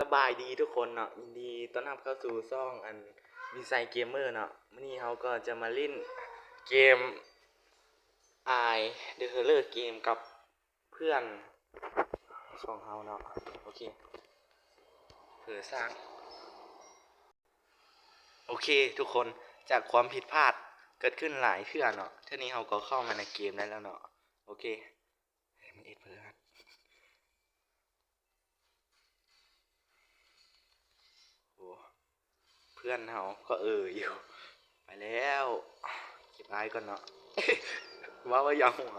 ສະບາຍດີທຸກຄົນເນາະ, ຍິນດີຕ້ອນຮັບເຂົ້າສູ່ຊ່ອງອັນ ວິໄຊເກມເມີເນາະ. ມື້ນີ້ເຮົາກໍຈະມາຫຼິ້ນເກມ Eye the Terror ເກມກັບເພື່ອນຂອງເຮົາເນາະ. ໂອເຄ ເຜີສ້າງ. ໂອເຄທຸກຄົນ, ຈາກຄວາມຜິດພາດເກີດຂຶ້ນຫຼາຍເທື່ອເນາະ, ເທື່ອນີ້ເຮົາກໍເຂົ້າມາໃນເກມໄດ້ແລ້ວເນາະ. ໂອເຄ ເອີ ມັນເອັດເພິ່ນ ໂອ້ ເພື່ອນເຮົາກໍເອີຢູ່. ໄປແລ້ວ ເກັບອາຍກ່ອນເນາະ. ເວົ້າວ່າຢ່າຫົວ,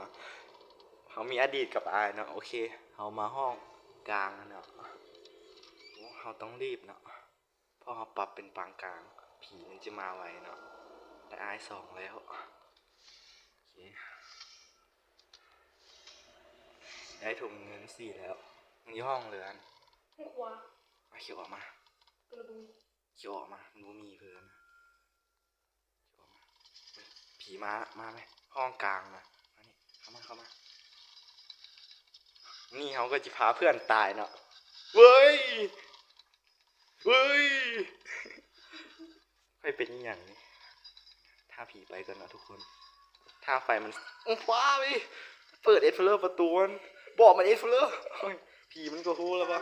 ເຮົາມີອະດີດກັບອາຍເນາະ. ໂອເຄ ເຮົາມາຫ້ອງກາງເນາະ. ໂອ້ ເຮົາຕ້ອງລີບເນາະ. ເພາະເຮົາປັບເປັນປານກາງ ຜີມັນຈະມາໄວເນາະ. ໄດ້ອາຍສອງແລ້ວ. ໂອເຄ ໄດ້ຖົງເງິນສີ່ແລ້ວ. ມັນຢູ່ຫ້ອງເຫຼືອນ. ຫ້ອງຄົວ. ອາ ຂີ້ອອກມາ. ກໍລະບໍ່ມີ. ຂີ້ອອກມາ. ມັນບໍ່ມີເພິ່ນ. ຜີມາລະ ມາແມະ ຫ້ອງກາງນະ. ມານີ້ ເຂົ້າມາ ເຂົ້າມາ. ນີ້ເຮົາກໍຈະພາເພື່ອນຕາຍເນາະ. ເວີຍ ເວີຍ ໃຜເປັນອີ່ຫຍັງນີ້? ຖ້າຜີໄປກ່ອນເນາະທຸກຄົນ. ຖ້າໄຟມັນ ອື ຟ້າເວີຍ ເປີດ Explorer ປະຕູມັນ. ບອກມັນ Explorer. ໂອ້ຍ ຜີມັນກໍຮູ້ແລ້ວວ່າ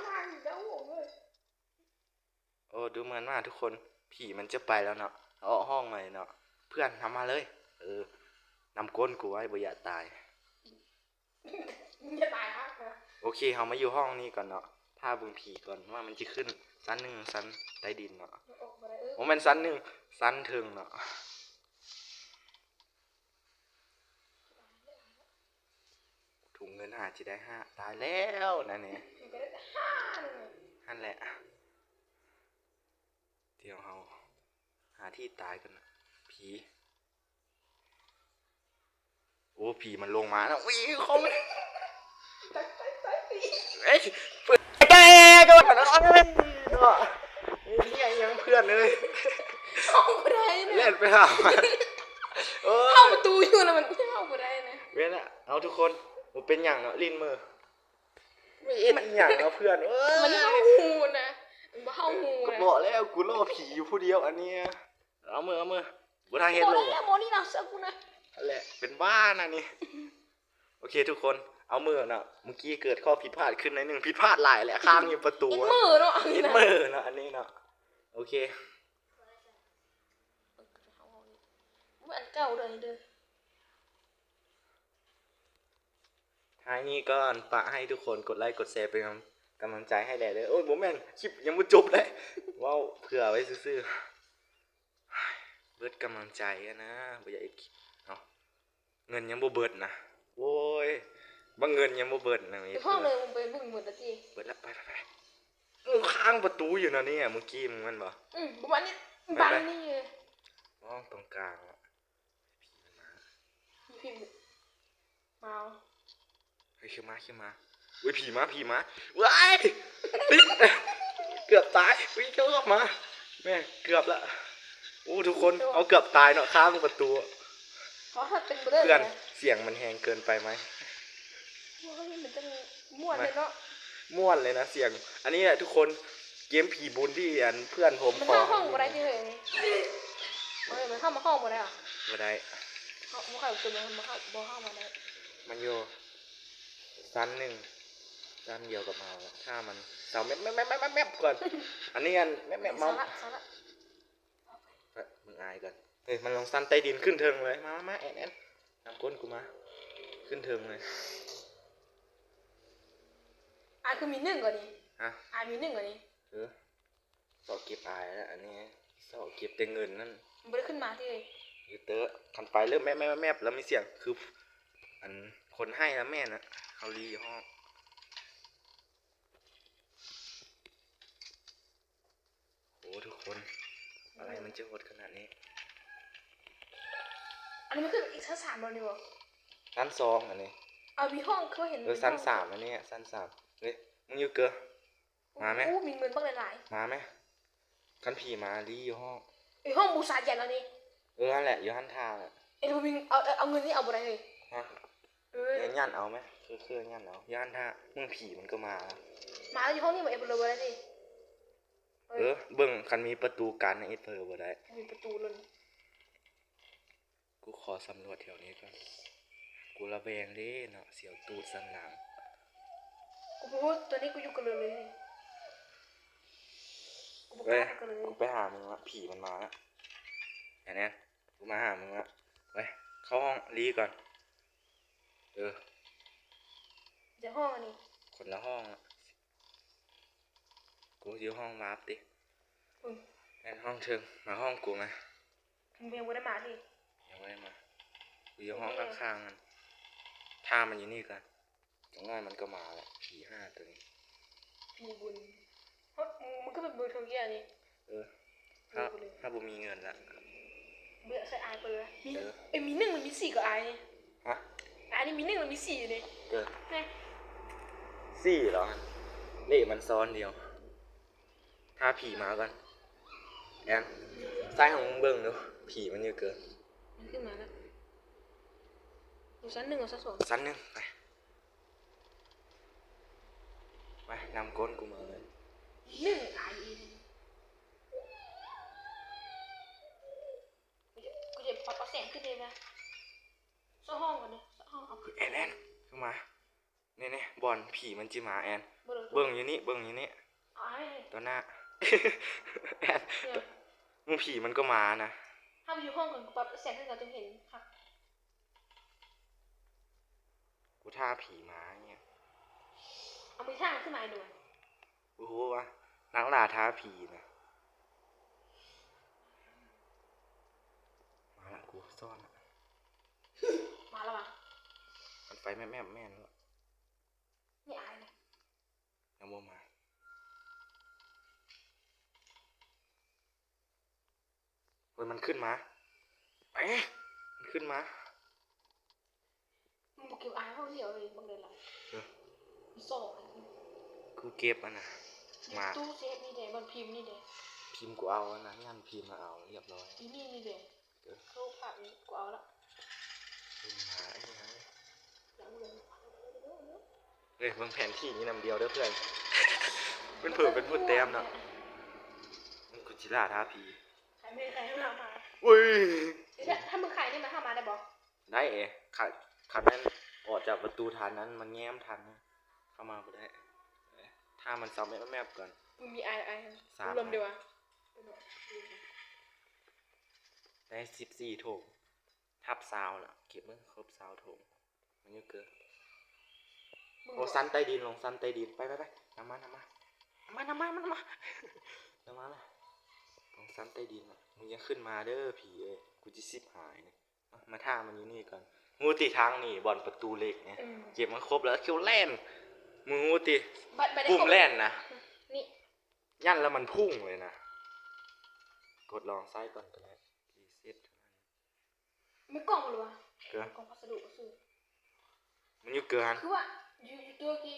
ໂອ້ ດູເໝືອນວ່າທຸກຄົນ ຜີມັນຈະໄປແລ້ວເນາະ. ເຮົາອອກຫ້ອງໃໝ່ເນາະ. ເພື່ອນນຳມາເລີຍ. ເອີ ນຳກົ້ນກູໄວ້ ບໍ່ຢາກຕາຍ. ຢ່າຕາຍຄັກນະ. ໂອເຄ ເຮົາມາຢູ່ຫ້ອງນີ້ກ່ອນເນາະ. ຖ້າເບິ່ງຜີກ່ອນວ່າມັນຈະຂຶ້ນຊັ້ນໜຶ່ງ ຊັ້ນໃຕ້ດິນເນາະ. ອອກບໍ່ໄດ້. ເອີ ບໍ່ແມ່ນຊັ້ນໜຶ່ງ ຊັ້ນເທິງເນາະ. ຖົງເງິນຫາຈະໄດ້ຫ້າ. ຕາຍແລ້ວນະນີ້. ມັນກໍໄດ້ແຕ່ຫ້ານັ້ນແຫຼະ. ຫັ້ນແຫຼະ. ດຽວເຮົາຫາທີ່ຕາຍກ່ອນນະ ຜີ. ໂອ້ ຜີມັນລົງມາແລ້ວ. ອຸ້ຍ ເຂົ້າມາ ເອີຍ ເປີດແຕ່ກ່ອນ. ໂອ້ຍ ເນາະ ເອີຍ ເຮັດຫຍັງເພື່ອນເອີຍ. ເຂົ້າບໍ່ໄດ້ນະ. ແລ່ນໄປຫາມັນ. ໂອ້ຍ ເຂົ້າປະຕູຢູ່ນະ ມັນເຂົ້າບໍ່ໄດ້ນະ. ແມ່ນລະ. ເອົາ ທຸກຄົນ ບໍ່ເປັນຫຍັງເນາະ ຫຼິ້ນເມີ. ເຮັດອີ່ຫຍັງເນາະເພື່ອນເອີຍ. ມັນເຮົາຮູ້ນະ ມັນເຮົາຮູ້ນະ. ກໍບອກແລ້ວ ກູລໍຜີຢູ່ຜູ້ດຽວອັນນີ້. ເອົາເມີ ເອົາເມີ. ບໍ່ທັນເຮັດໂລດ. ບໍ່ໄດ້ແລ້ວ ໝໍນີ້ນະ ເຊື່ອກູນະ. ຫັ້ນແຫຼະ ເປັນບ້ານະນີ້. ໂອເຄທຸກຄົນ ເອົາເມີເນາະ. ເມື່ອກີ້ເກີດຂໍ້ຜິດພາດຂຶ້ນໜ້ອຍໜຶ່ງ ຜິດພາດຫຼາຍແຫຼະ ຄ້າງຢູ່ປະຕູ. ເຮັດເມີເນາະ ເຮັດເມີເນາະ ອັນນີ້ເນາະ. ໂອເຄ ອັນເກົ່າເດີ ເດີ. ທ້າຍນີ້ກໍຝາກໃຫ້ທຸກຄົນກົດໄລກົດແຊເປັນກຳລັງໃຈໃຫ້ແດ່ເດີ. ໂອ້ຍ ບໍ່ແມ່ນ ຄລິບຍັງບໍ່ຈົບເດ້ ເວົ້າເຜື່ອໄວ້ຊື່ໆ. ເບິດກຳລັງໃຈຫັ້ນນະ ບໍ່ຢາກເຮັດຄລິບເນາະ. ເງິນຍັງບໍ່ເບິດນະ. ໂອ້ຍ ບັກເງິນຍັງບໍ່ເບິດນະ. ໄປຫ້ອງເລີຍ ມຶງໄປເບິ່ງເບິດລະຕິ. ເບິດລະ ໄປໆໆ. ໂອ້ ຄ້າງປະຕູຢູ່ນະນີ້ ມື້ກີ້ມຶງແມ່ນບໍ່? ອືມ ປະມານນີ້ ໄປໆ ບາງນີ້. ຫ້ອງຕົງກາງ. ຜີມາ ເຮີ້ຍ ເຂົ້າມາ ເຂົ້າມາ. ເຮີ້ຍ ຜີມາ ຜີມາ. ເຮີ້ຍ ຜີມາ ຜີມາ. ວ້າຍ ຕິດ ເກືອບຕາຍ. ເຮີ້ຍ ເຈົ້າອອກມາ ແມ່ ເກືອບລະ. ໂອ້ ທຸກຄົນ ເອົາ ເກືອບຕາຍເນາະ ຄ້າງປະຕູ. ເຮົາຫາເປັນບໍ່ໄດ້ ເພື່ອນ ນະ ສຽງມັນແຮງເກີນໄປໄໝ? ໂອ້ຍ ມັນຈັ່ງມ່ວນເລີຍເນາະ ມ່ວນເລີຍນະສຽງ. ອັນນີ້ແຫຼະທຸກຄົນ ເກມຜີບຸນທີ່ອັນເພື່ອນຜົມ ມັນເຂົ້າຫ້ອງບໍ່ໄດ້ຕິເຮີ້ຍ. ເອີ ມັນເຂົ້າມາຫ້ອງບໍ່ໄດ້ຫວາ? ບໍ່ໄດ້. ເຮົາບໍ່ເຂົ້າ ມັນເຂົ້າ ບໍ່ເຂົ້າມາໄດ້. ມັນຢູ່ຊັ້ນໜຶ່ງ ຊັ້ນດຽວກັບເຮົາ. ຖ້າມັນເຊົາແມັບ ແມັບ ແມັບ ແມັບ ແມັບກ່ອນ. ອັນນີ້ອັນແມັບ ແມັບ ເມົາ ສາລະ ສາລະ. ເບິ່ງອາຍກ່ອນ. ເອີ ມັນລົງຊັ້ນໃຕ້ດິນ ຂຶ້ນເທິງເລີຍ. ມາ ມາ ມາ ແອນ ແອນ ນຳກົ້ນກູມາ ຂຶ້ນເທິງເລີຍ. ອາຍຄືມີໜຶ່ງກວ່ານີ້. ຮະ? ອາຍມີໜຶ່ງກວ່ານີ້. ເອີ ຊອກເກັບອາຍແລ້ວ ອັນນີ້ຊອກເກັບແຕ່ເງິນນັ້ນ. ມັນບໍ່ໄດ້ຂຶ້ນມາຕິເອີຍ. ຢູ່ເຕີ ຄັນໄປເລີ່ມແມັບ ແມັບ ແມັບ ແລ້ວມີສຽງຄືອັນຄົນໄຫ້ລະແມ່ນນະ. ເຮົາລີ້ຢູ່ຫ້ອງ. ໂອ້ ທຸກຄົນ ອະໄລມັນຈະໂຫດຂະໜາດນີ້? ອັນນີ້ມັນຄືອີກຊັ້ນສາມບໍ່ນີ້ບໍ່? ຊັ້ນສອງອັນນີ້. ເອົາ ມີຫ້ອງ ຄືເຫັນ ເອີ ຊັ້ນສາມອັນນີ້ ຊັ້ນສາມ. ເຮີ້ຍ ມຶງຢູ່ເກີ ມາແມ. ໂອ້ ມີເງິນບັກຫຼາຍໆ ມາແມ. ຄັນຜີມາລີ້ຢູ່ຫ້ອງ. ເອີຍ ຫ້ອງບູຊາຍັນອັນນີ້. ເອີ ຫັ້ນແຫຼະ ຢູ່ຫັ້ນທ່າແຫຼະ. ເອີຍ ບໍ່ມີ ເອົາ ເອົາເງິນນີ້ເອົາບໍ່ໄດ້ເລີຍ. ຮະ? ເອີຍ ເອີ ຢ້ານເອົາແມ ຄື ຄືຢ້ານເອົາ ຢ້ານຖ້າ. ມຶງ ຜີມັນກໍມາ ມາຢູ່ຫ້ອງນີ້ບໍ່ ເອເປີເລີບໍ່ໄດ້ຕິ. ເບິ່ງ ຄັນມີປະຕູກັ້ນ ເຮັດເຜີບໍ່ໄດ້. ມີປະຕູລົດ. ກູຂໍສຳຫຼວດແຖວນີ້ກ່ອນ. ກູລະແວງເດ້ເນາະ, ສຽວຕູດສັນຫຼັງ. ກູບໍ່ຮູ້ ຕອນນີ້ກູຢູ່ກະເລີຍເລີຍ. ກູບໍ່ກ້າຢູ່ກະເລີຍ. ເອີຍ ກູໄປຫາມຶງລະ, ຜີມັນມາລະ. ອັນເນີ້ຍ ກູມາຫາມຶງລະ. ໄປ ເຂົ້າຫ້ອງລີ້ກ່ອນ. ເອີ ຈະຫ້ອງອັນນີ້ ຄົນລະຫ້ອງລະ. ກູຢູ່ຫ້ອງວາບຕິ. ອືມ ແມ່ນຫ້ອງເທິງ. ມາຫ້ອງກູມາ. ມຶງຍັງບໍ່ໄດ້ມາຕິ? ຍັງບໍ່ໄດ້ມາ. ກູຢູ່ຫ້ອງຂ້າງໆ ນັ້ນ. ຖ້າມັນຢູ່ນີ້ກ່ອນ. ຈັກໜ້ອຍມັນກໍມາແຫຼະ ຜີຫ້າໂຕນີ້. ມີບຸນ. ເຮີ້ຍ ມຶງ ມຶງຄືເປັນເບີໂທເກຍນີ້? ເອີ ເຮົາ ເຮົາບໍ່ມີເງິນລະ. ເບື່ອໃສ່ອາຍເປີລະ. ມີ ເອີ ເອີຍ ມີໜຶ່ງ ມັນມີສີ່ກໍອາຍນີ້. ຮະ? ອາຍນີ້ມີໜຶ່ງ ມັນມີສີ່ຢູ່ນີ້. ເອີ ນີ້ ສີ່ເຫລອ? ເລກມັນຊ້ອນດຽວ. ຖ້າຜີມາກ່ອນ. ແອນ ໃສ່ໃຫ້ມຶງເບິ່ງດູ ຜີມັນຢູ່ເກີນ. ມັນຂຶ້ນມາແລ້ວ. ຢູ່ຊັ້ນໜຶ່ງ ຊັ້ນສອງ ຊັ້ນໜຶ່ງ. ໄປ ໄປ ນຳກົ້ນກູມາເລີຍ. ໜຶ່ງອາຍອີກ. ກູຈະປັບເອົາແສງຂຶ້ນເດ້ນະ. ເຊາະຫ້ອງກ່ອນເດີ ເຊາະຫ້ອງເອົາ. ແອນ ແອນ ເຂົ້າມາ. ນີ້ໆ ບ່ອນຜີມັນຊິມາ ແອນ. ເບິ່ງຢູ່ນີ້ ເບິ່ງຢູ່ນີ້ ຕໍ່ໜ້າ. ແອນ ມຶງ ຜີມັນກໍມານະ. ເຮົາຢູ່ຫ້ອງກັນ ກູປັບແສງໃຫ້ເຂົາເຈົ້າເຫັນຄັກ. ກູຖ້າຜີມານີ້. ເອົາມືທາງຂຶ້ນມາໃຫ້ດູ. ກູຮູ້ວ່ານັກລ່າທ້າຜີນະ. ມາລະ ກູຊ້ອນລະ. ມາລະຫວາ? ມັນໄຟແມບໆ ແມ່ນລະ. ນີ້ອາຍນະ. ຍັງບໍ່ມາ. ໂອ້ຍ ມັນຂຶ້ນມາ. ໄປ ມັນຂຶ້ນມາ. ມຶງບໍ່ເກັບອາຍເຮົາດຽວເລີຍ ບັກເດີນຫຼາຍ. ເອີ ສອງ ກູເກັບອັນນະ ມາ. ຕູ້ເຊຟນີ້ເດ້ ບ່ອນພິມນີ້ເດ້. ພິມກູເອົາອັນນະ ງານພິມມາເອົາລຽບຮ້ອຍ. ອີນີ້ນີ້ເດ້. ເອີ ຮູບພາບນີ້ກູເອົາລະ. ຂຶ້ນມາອີຫຍັງ? ເຮີ້ຍ ເບິ່ງແຜນທີ່ນີ້ນຳດຽວເດີເພື່ອນ. ເພິ່ນເຜີເປັນຜູ້ແຕ້ມເນາະ. ມັນ Godzilla ທ້າຜີ. ຂາຍແມ່ນ ຂາຍໃຫ້ເຮົາມາ. ໂອ້ຍ ຖ້າ ຖ້າມຶງຂາຍນີ້ມັນເຂົ້າມາໄດ້ບໍ່? ໄດ້ເອ. ຂາຍ ຄັນແມ່ນອອກຈາກປະຕູທັນນັ້ນ ມັນແຍ້ມທັນ ເຂົ້າມາບໍ່ໄດ້. ຖ້າມັນເຊົາແມບໆ ກ່ອນ. ມຶງມີອາຍ ອາຍ ສາມ ລວມເດີວ່າ. ໄດ້ສິບສີ່ຖົງ ທັບຊາວລະ. ເກັບເບິ່ງຄົບຊາວຖົງ. ມັນຢູ່ເກີນ. ໂອ້ ຊັ້ນໃຕ້ດິນ ລົງຊັ້ນໃຕ້ດິນ. ໄປ ໄປ ໄປ ນຳມາ ນຳມາ ນຳມາ ນຳມາ ນຳມາ ນຳມາ ນຳມາ. ລົງຊັ້ນໃຕ້ດິນລະ. ມຶງຢ່າຂຶ້ນມາເດີຜີເອີຍ ກູຊິຊິບຫາຍ. ມາ ມາຖ້າມັນຢູ່ນີ້ກ່ອນ. ຮູ້ຕິທາງນີ້ ບ່ອນປະຕູເຫຼັກນີ້. ເອີ ເກັບມາຄົບແລ້ວ ເຂົາແລ່ນ. ມຶງຮູ້ຕິ ປຸ່ມແລ່ນນະ. ນີ້ ຢັນແລ້ວມັນພຸ່ງເລີຍນະ. ກົດລອງໃຊ້ກ່ອນກໍໄດ້. ຣີເຊັດ. ມີກ່ອງບໍ່ລະວະ? ເກືອ ກ່ອງພັດສະດຸບໍ່ຊື່. ມັນຢູ່ເກືອຫັ້ນ. ຄືວ່າຢູ່ ຢູ່ຕົວກີ້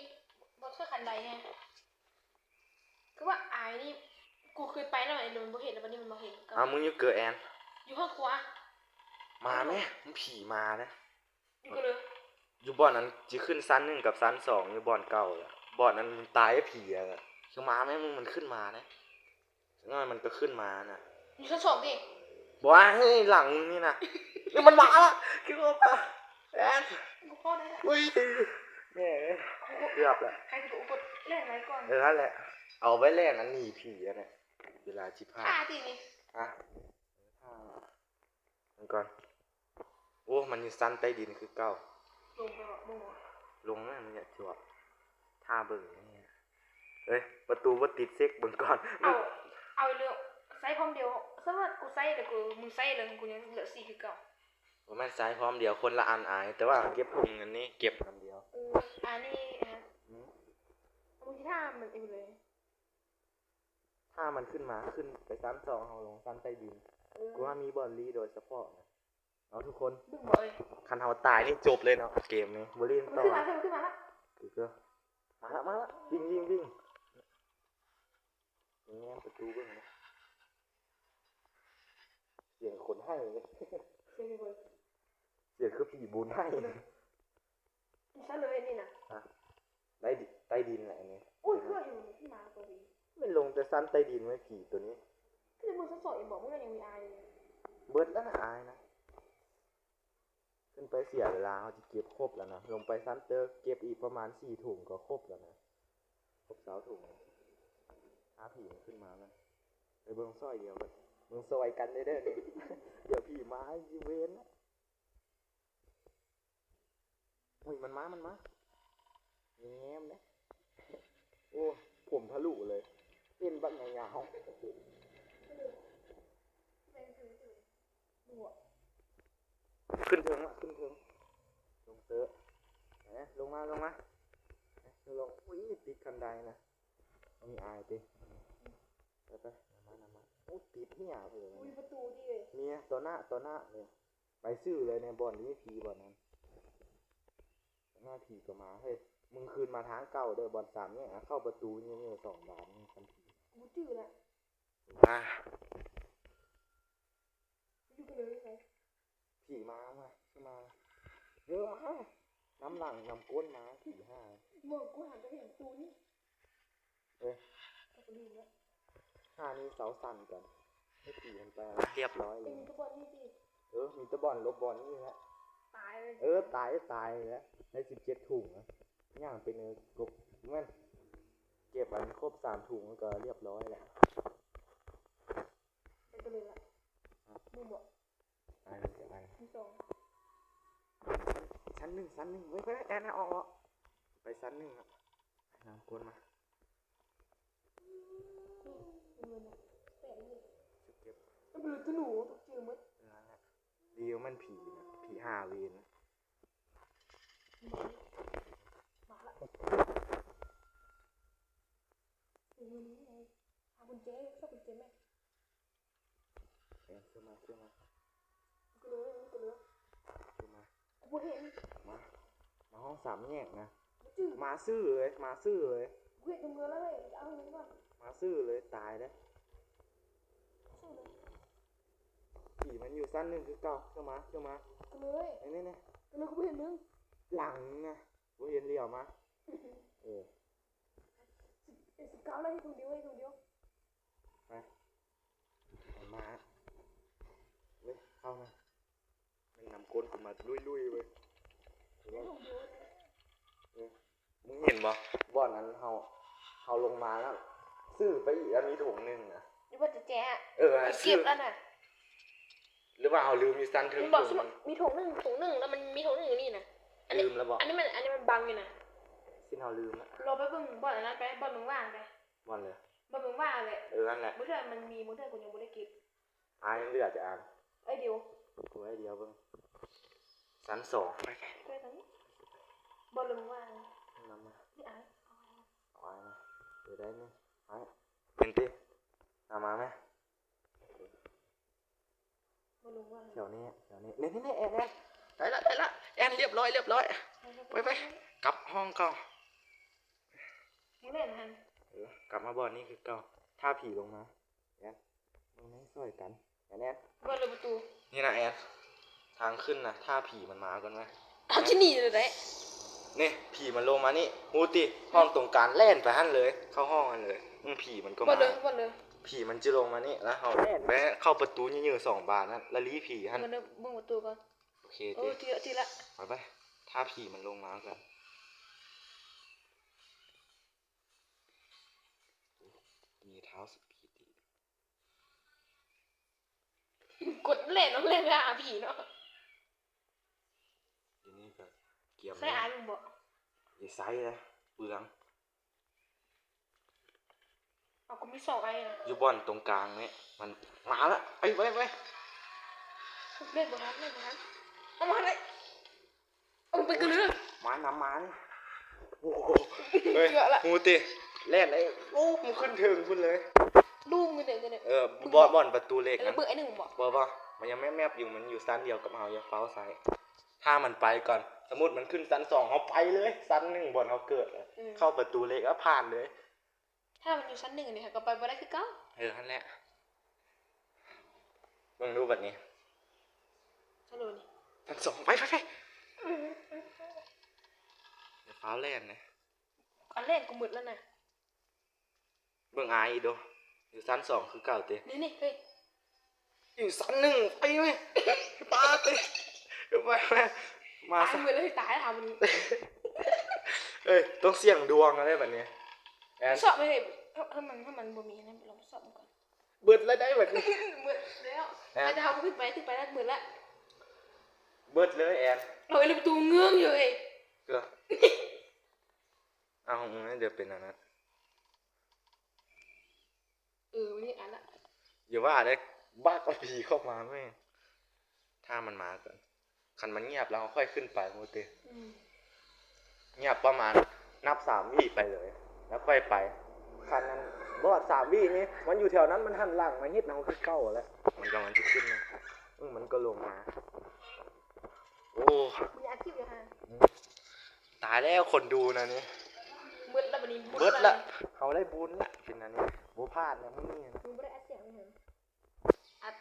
ບໍ່ເທື່ອຄັນໃດແຮງ. ຄືວ່າອາຍນີ້ ກູເຄີຍໄປແລ້ວ ໄອ້ໂດນບໍ່ເຫັນ ແລ້ວບັດນີ້ມັນມາເຫັນ. ເອົາ ມຶງຢູ່ເກີແອນ. ຢູ່ຫ້ອງຄົວ. ມາແມະ ມັນຜີມາເດ້. ຢູ່ເກີເລີຍ. ຢູ່ບ່ອນນັ້ນຊິຂຶ້ນຊັ້ນໜຶ່ງກັບຊັ້ນສອງ ຢູ່ບ່ອນເກົ່າ. ບ່ອນນັ້ນມັນຕາຍກັບຜີອະ. ຄືມາແມະ ມັນ ມັນຂຶ້ນມາເດ້. ຈັກໜ້ອຍມັນກໍຂຶ້ນມານະ. ຢູ່ຊັ້ນສອງຕິ? ບໍ່ ເຮີ້ຍ ຫຼັງມຶງນີ້ນະ. ນີ້ມັນມາລະ. ຄືວ່າ ແອນ ກູພໍໄດ້ລະ. ອຸ້ຍ ແມ່ເອີຍ ເກືອບລະ. ໃຫ້ກູກົດແລ່ນໄວ້ກ່ອນ. ເອີ ຫັ້ນແຫຼະ ເອົາໄວ້ແລ່ນອັນໜີຜີຫັ້ນແຫຼະ ເວລາຊິຜ່ານ. ຖ້າຕິນີ້. ຮະ? ຖ້າມັນກ່ອນ. ໂອ້ ມັນຢູ່ຊັ້ນໃຕ້ດິນຄືເກົ່າ. ລົງໄປບໍ່? ບໍ່. ລົງນະ ມັນຢາກຈວບ. ຖ້າເບິ່ງນີ້. ເອີຍ ປະຕູບໍ່ຕິດ ເຊັກເບິ່ງກ່ອນ. ເອົາ ເອົາເລີຍ ໃຊ້ພ້ອມດຽວ. ສົມມຸດວ່າກູໃຊ້ແລ້ວ ກູ ມຶງໃຊ້ແລ້ວ ກູຍັງເຫຼືອສີ່ຄືເກົ່າ. ບໍ່ແມ່ນໃຊ້ພ້ອມດຽວ ຄົນລະອັນອາຍ ແຕ່ວ່າເກັບຖົງອັນນີ້ ເກັບອັນດຽວ. ເອີ ອັນນີ້ ອືມ ມຶງຊິຖາມມັນເອງເລີຍ. ຖ້າມັນຂຶ້ນມາ ຂຶ້ນໄປຊັ້ນສອງ ເຮົາລົງຊັ້ນໃຕ້ດິນ. ເອີ ກູວ່າມີບ່ອນລີ້ໂດຍສະເພາະນະ. ເອົາທຸກຄົນ ເບິ່ງບໍ່ເອີຍ ຄັນເຮົາຕາຍນີ້ຈົບເລີຍເນາະ ເກມນີ້ບໍ່ຫຼິ້ນຕໍ່. ຂຶ້ນມາ ຂຶ້ນມາລະ. ຄື ມາລະ ມາລະ. ວິ່ງ ວິ່ງ ວິ່ງ. ແງະປະຕູເບິ່ງນະ. ສຽງຄົນໄຫ້ເລີຍ. ສຽງຄືຜີບູນໄຫ້. ຊັ້ນເລີຍນີ້ນະ. ຮະ? ໃຕ້ດິ ໃຕ້ດິນແຫຼະອັນນີ້. ໂອ້ຍ ຄືຢູ່ຂຶ້ນມາຕົວນີ້. ແມ່ນລົງແຕ່ຊັ້ນໃຕ້ດິນໄວ້ ຜີໂຕນີ້. ຄືເບິ່ງຊັ້ນສອງອີກບໍ? ມັນກໍຍັງມີອາຍຢູ່. ເບິດແລ້ວນະ ອາຍນະ. ຂຶ້ນໄປເສຍເວລາ, ເຮົາຊິເກັບຄົບແລ້ວນະ. ລົງໄປຊັ້ນເຕີກ ເກັບອີກປະມານສີ່ຖົງກໍຄົບແລ້ວນະ. ຄົບຊາວຖົງ. ຫາຜີມັນຂຶ້ນມາແລ້ວ. ໄປເບິ່ງຊ່ອຍດຽວກັນ. ເບິ່ງຊ່ອຍກັນເດີ້ ເດຽວຜີມາຊິເວນ. ໂອ້ຍ ມັນມາ ມັນມາ. ແນມເດ້. ໂອ້ ຜົມທະລຸເລີຍ. ເປັນບັກຍາວໆ. ຂຶ້ນເທິງລະ ຂຶ້ນເທິງ. ລົງເຕີ. ເອີ ລົງມາ ລົງມາ. ເອີ ລົງ. ອຸ້ຍ ຕິດຄັນໄດນະ. ມີອາຍຕິ. ໄປໆ ນຳມາ ນຳມາ. ໂອ້ ຕິດເຫຍເພິ່ນ. ມີປະຕູຕິເອີຍ. ມີ ຕໍ່ໜ້າ ຕໍ່ໜ້າເລີຍ. ໄປຊື່ເລີຍໃນບ່ອນທີ່ມີຜີບ່ອນນັ້ນ. ໜ້າຜີກໍມາ. ເຮີ້ຍ ມຶງຄືນມາທາງເກົ່າເດີ້ ບ່ອນສາມແຍກ. ເຂົ້າປະຕູນີ້ມີສອງບານນີ້ ຄັນຜີ. ກູຈື່ລະ. ມາ. ຢູ່ກັນເລີຍ. ຜີມາ ມາ ມາ. ເອີ ນຳຫຼັງນຳກົ້ນມາ ຜີຫາ. ບໍ່ ກູຫາກໍເຫັນປະຕູນີ້. ເອີ ຫານີ້ເສົາສັ່ນກ່ອນ ໃຫ້ຕີມັນໄປ ຮຽບຮ້ອຍເລີຍ. ມີແຕ່ບ່ອນນີ້ຕິ? ເອີ ມີແຕ່ບ່ອນຫຼົບບ່ອນນີ້ແຫຼະ. ຕາຍເລີຍ. ເອີ ຕາຍ ຕາຍແລ້ວ. ໄດ້ສິບເຈັດຖົງນະ. ຍ່າງໄປເນີກົກ ແມ່ນ ເກັບອັນຄົບສາມຖົງກໍຮຽບຮ້ອຍແລ້ວ. ໄປກັນເລີຍລະ. ຮະ? ມຶງບໍ? ອັນນີ້ກໍອັນ ມີສອງ ຊັ້ນໜຶ່ງ ຊັ້ນໜຶ່ງ. ເວີ້ຍ ເວີ້ຍ ແອນ ອອກ ອອກ ໄປຊັ້ນໜຶ່ງອະ. ນຳກົ້ນມາ. ເກັບ ເກັບ ເກັບ. ມັນເປັນລູກທະນູ ຕົກໃຈໝົດ. ເອີ ນັ້ນແຫຼະ. ດີວ່າມັນຜີນະ ຜີຫາເວນ. ມາລະ ມາລະ. ເອີ ນີ້ ຫາກຸນແຈ ຊອກກຸນແຈແມ່. ເອີ ຂຶ້ນມາ ຂຶ້ນມາ. ຂຶ້ນມາ. ກູບໍ່ເຫັນ. ມາ ມາຫ້ອງສາມແຍກນະ. ມາຊື່ເລີຍ ມາຊື່ເລີຍ. ກູເຫັນຕົງເຮືອນແລ້ວເວີ້ຍ. ເອົາເງິນກ່ອນ. ມາຊື່ເລີຍ ຕາຍເດີ້. ຜີມັນຢູ່ຊັ້ນໜຶ່ງຄືເກົ່າ. ຂຶ້ນມາ ຂຶ້ນມາ. ນີ້ໆ ຂຶ້ນມາ. ກູບໍ່ເຫັນມຶງ. ຫຼັງນະ ບໍ່ເຫັນ ຫຼຽວມາ. ເອີ ສິບເກົ້າແລ້ວ. ເຮັດຄົນດຽວ ເຮັດຄົນດຽວ. ໄປ ມາ ເວີ້ຍ ເຂົ້າມາ. ມັນນຳກົ້ນຂຶ້ນມາລຸຍໆເວີ້ຍ. ເຮັດຄົນດຽວ. ເອີ ມຶງເຫັນບໍ່ ບ່ອນນັ້ນເຮົາ ເຮົາລົງມາແລ້ວ ຊື່ໄປອີກ ແລ້ວມີຖົງໜຶ່ງນະ. ຢູ່ບ່ອນແຈະ. ເອີ ເກັບແລ້ວນະ. ຫຼືວ່າເຮົາລືມຢູ່ຊັ້ນເທິງ? ມີຖົງໜຶ່ງ ຖົງໜຶ່ງ ແລ້ວມັນມີຖົງໜຶ່ງຢູ່ນີ້ນະ. ລືມແລ້ວບໍ? ອັນນີ້ມັນ ອັນນີ້ມັນບັງຢູ່ນະ. ຊິເຮົາລືມລະ. ລອງໄປເບິ່ງບ່ອນອັນນັ້ນໄປ ບ່ອນມຶງວ່າງໄປ. ບ່ອນເລີຍ? ບ່ອນມຶງວ່າງແຫຼະ. ເອີ ຫັ້ນແຫຼະ. ບາງເທື່ອມັນມີ ບາງເທື່ອກູຍັງບໍ່ໄດ້ເກັບ. ອາ ຍັງເຫຼືອຈັກອັນ? ໄອ້ດຽວ. ໂອ້ ໄອ້ດຽວເບິ່ງ. ຊັ້ນສອງ. ໄປ ໄປ ໄປທາງນີ້. ບໍ່ລົງວ່າງ. ນຳມາ. ນີ້ອາຍ. ເອົາອາຍມາ. ເອີ ໄດ້ນີ້. ອາຍ ເປັນຕິ. ນຳມາແມ. ບໍ່ລົງວ່າງ. ແຖວນີ້ ແຖວນີ້. ນີ້ ນີ້ ນີ້ ແອນ ແອນ. ໄດ້ລະ ໄດ້ລະ. ແອນ ລຽບຮ້ອຍ ລຽບຮ້ອຍ. ໄປ ໄປ ໄປ. ກັບຫ້ອງເກົ່າ. ບໍ່ແມ່ນຫັ້ນ. ເອີ ກັບມາບ່ອນນີ້ຄືເກົ່າ. ຖ້າຜີລົງມາ. ແອນ ເບິ່ງໃນຊ່ອຍກັນ ແອນ ແອນ. ເບິ່ງເລີຍປະຕູ. ນີ້ນະແອນ ທາງຂຶ້ນນະ ຖ້າຜີມັນມາກ່ອນໄວ້. ເຮົາຈະໜີໄດ້. ນີ້ ຜີມັນລົງມານີ້ ຮູ້ຕິ ຫ້ອງຕົງກາງ ແລ່ນໄປຫັ້ນເລີຍ ເຂົ້າຫ້ອງຫັ້ນເລີຍ. ອື ຜີມັນກໍມາ. ເບິ່ງເລີຍ ເບິ່ງເລີຍ. ຜີມັນຈະລົງມານີ້ ແລ້ວເຮົາແລ່ນໄປເຂົ້າປະຕູຍືດໆສອງບານນັ້ນ ແລ້ວລີ້ຜີຫັ້ນ. ເບິ່ງເລີຍ ເບິ່ງປະຕູກ່ອນ. ໂອເຄ ໂອ້ ຕິ ຕິລະ ຕິລະ. ໄປ ໄປ ຖ້າຜີມັນລົງມາກ່ອນ. ມີທ້າວສະປີດອີກ. ກົດແລ່ນ ແລ່ນໄປຫາຜີເນາະ. ທີນີ້ກໍກຽມ ໃສ່ອາຍມຶງບໍ? ຢ່າໃສ່ເລີຍ ເປືອງ. ເອົາ ກໍມີສອງອາຍນະ. ຢູ່ບ່ອນຕົງກາງນີ້ ມັນມາລະ. ໄປ ໄປ ໄປ. ເລ່ນບໍ່ທັນ ເລ່ນບໍ່ທັນ. ເອົາມາເລີຍ. ເອົາໄປກັນເລີຍ. ມານຳມານີ້. ໂອ້ໂຫ ເຮີ້ຍ ເກືອບລະ ຮູ້ຕິ ແລ່ນໄດ້. ໂອ້ ມັນຂຶ້ນເທິງພຸ້ນເລີຍ. ລູມກັນເດີ ກັນເດີ. ເອີ ບໍ່ ບ່ອນປະຕູເຫຼັກ. ເອີ ນະ ເບິ່ງໄອ້ໜຶ່ງບໍ? ບໍ່ ບໍ່ ມັນຍັງແມບໆຢູ່ ມັນຢູ່ຊັ້ນດຽວກັບເຮົາ. ຢ່າຟ້າວໃສ່ ຖ້າມັນໄປກ່ອນ. ສົມມຸດມັນຂຶ້ນຊັ້ນສອງ ເຮົາໄປເລີຍ. ຊັ້ນໜຶ່ງ ບ່ອນເຮົາເກີດ. ອືມ ເຂົ້າປະຕູເຫຼັກ ອາ ຜ່ານເລີຍ. ຖ້າມັນຢູ່ຊັ້ນໜຶ່ງນີ້ ເຮົາກໍໄປບໍ່ໄດ້ຄືເກົ່າ. ເອີ ຫັ້ນແຫຼະ. ເບິ່ງດູບັດນີ້. ຊັ້ນໂລນີ້ ຊັ້ນສອງ. ໄປ ໄປ ໄປ. ຢ່າຟ້າວແລ່ນເດ້. ອັນແລກກໍໝົດແລ້ວນະ. ເບິ່ງອ້າຍອີກດູ ຢູ່ຊັ້ນສອງຄືເກົ່າຕິ? ນີ້ໆ ເຮີ້ຍ ຢູ່ຊັ້ນໜຶ່ງ ໄປເວີຍ ປາດຕິ ໄປ ມາ ຕາຍ ຊະ ໝົດເລີຍ ຕາຍແລ້ວບັດນີ້. ເອີຍ ຕ້ອງສ່ຽງດວງແລ້ວເດ້ບັດນີ້ ແອນ ຊອກເລີຍ ຖ້າ ຖ້າມັນ ຖ້າມັນບໍ່ມີນັ້ນ ລອງຊອກເບິ່ງກ່ອນ. ເບິດແລ້ວໄດ໋ບັດນີ້ ເບິດແລ້ວ ແອນ ແຕ່ເຮົາຂຶ້ນໄປ ຂຶ້ນໄປແລ້ວເບິດແລ້ວ ເບິດເລີຍແອນ ເອົາໄອ້ປະຕູເງື້ອງຢູ່ເອີຍ ເກືອ ເອົາ ດຽວເປັນອັນນັ້ນ ເອີ ມັນເຮັດອັນລະ ຢ່າວ່າເດ້ ບັກເອົາຜີເຂົ້າມາແມ່ ຖ້າມັນມາກ່ອນ ຄັນມັນງຽບແລ້ວເຮົາຄ່ອຍຂຶ້ນໄປ ບໍ່ຕິ ອືມ ງຽບປະມານນັບສາມວິໄປເລີຍ ແລ້ວຄ່ອຍໄປ ຄັນນັ້ນ ບໍ່ສາມວິນີ້ ມັນຢູ່ແຖວນັ້ນ ມັນຫັນຫຼັງມາເຮັດເຮົາຄືເກົ່າແຫຼະ ມັນກຳລັງຈະຂຶ້ນ ອືມ ມັນກໍລົງມາ. ໂອ້ ມີອາຊີບຢູ່ຫັ້ນ ອືມ ຕາຍແລ້ວຄົນດູນະນີ້ ເບິດລະບັດນີ້ ເບິດລະ ເຮົາໄດ້ບຸນລະ ເປັນອັນນີ້ ບໍ່ພາດລະມື້ນີ້ນະ ບໍ່ໄດ້ອັດສຽງອີຫຍັງ ອັດ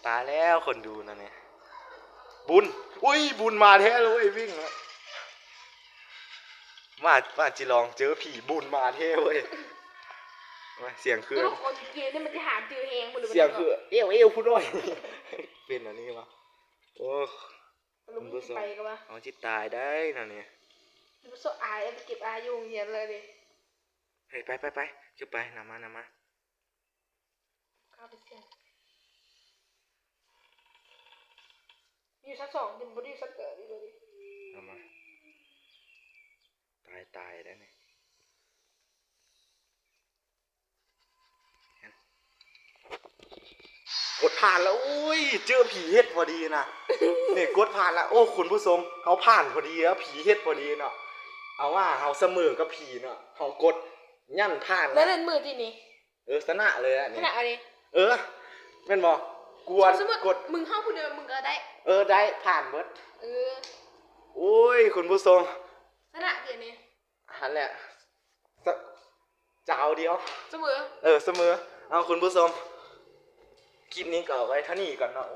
ຕາຍແລ້ວຄົນດູນະນີ້ ບຸນ ອຸ້ຍ ບຸນມາແທ້ເລີຍ ວິ່ງລະ ວ່າ ວ່າຊິລອງເຈີຜີ ບຸນມາແທ້ເວີຍ ໂອ້ຍ ສຽງຄື ຕົວລະຄອນເກມນີ້ມັນຊິຫາເຈີແຮງບໍ່ ຫຼືວ່າ ສຽງຄື ເອວ ເອວຜູ້ນ້ອຍ ເປັນອັນນີ້ວະ ໂອ້ຍ ອາລົມຊິໄປກໍວ່າ ເຮົາຊິຕາຍໄດ້ນະນີ້ ບໍ່ຊອກອາຍ ໄປເກັບອາຍຢູ່ໂຮງຮຽນເລີຍເດ້ ເຮີ້ຍ ໄປ ໄປ ໄປ ຄືໄປ ນຳມາ ນຳມາ ຂ້າໄປສ່ຽງ ຢູ່ຊັ້ນສອງ ບໍ່ໄດ້ຢູ່ຊັ້ນເກີດອີກເລີຍ ນຳມາ ຕາຍ ຕາຍໄດ້ນີ້. ກົດຜ່ານລະ ໂອ້ຍ ເຈີຜີເຮັດພໍດີນະ ນີ້ກົດຜ່ານລະ ໂອ້ ຄຸນຜູ້ຊົມ ເຮົາຜ່ານພໍດີລະ ຜີເຮັດພໍດີເນາະ ເອົາວ່າເຮົາສະເໝີກັບຜີເນາະ ເຮົາກົດຍັ່ນຜ່ານລະ ນັ້ນມື້ທີ່ນີ້ ເອີ ຊະນະເລີຍລະນີ້ ຊະນະເລີຍ ເອີ ແມ່ນບໍ່ ກວນ ສົມມຸດ ກົດ ມຶງເຮົາຜູ້ດຽວ ມຶງກໍໄດ້ ເອີ ໄດ້ ຜ່ານເບິດ ເອີ ໂອ້ຍ ຄຸນຜູ້ຊົມ ຊະນະດຽວນີ້ ຫັ້ນແຫຼະ ຈາວດຽວ ສະເໝີ ເອີ ສະເໝີ ເອົາ ຄຸນຜູ້ຊົມ ຄລິບນີ້ກໍເອົາໄວ້ເທົ່ານີ້ກ່ອນເນາະ.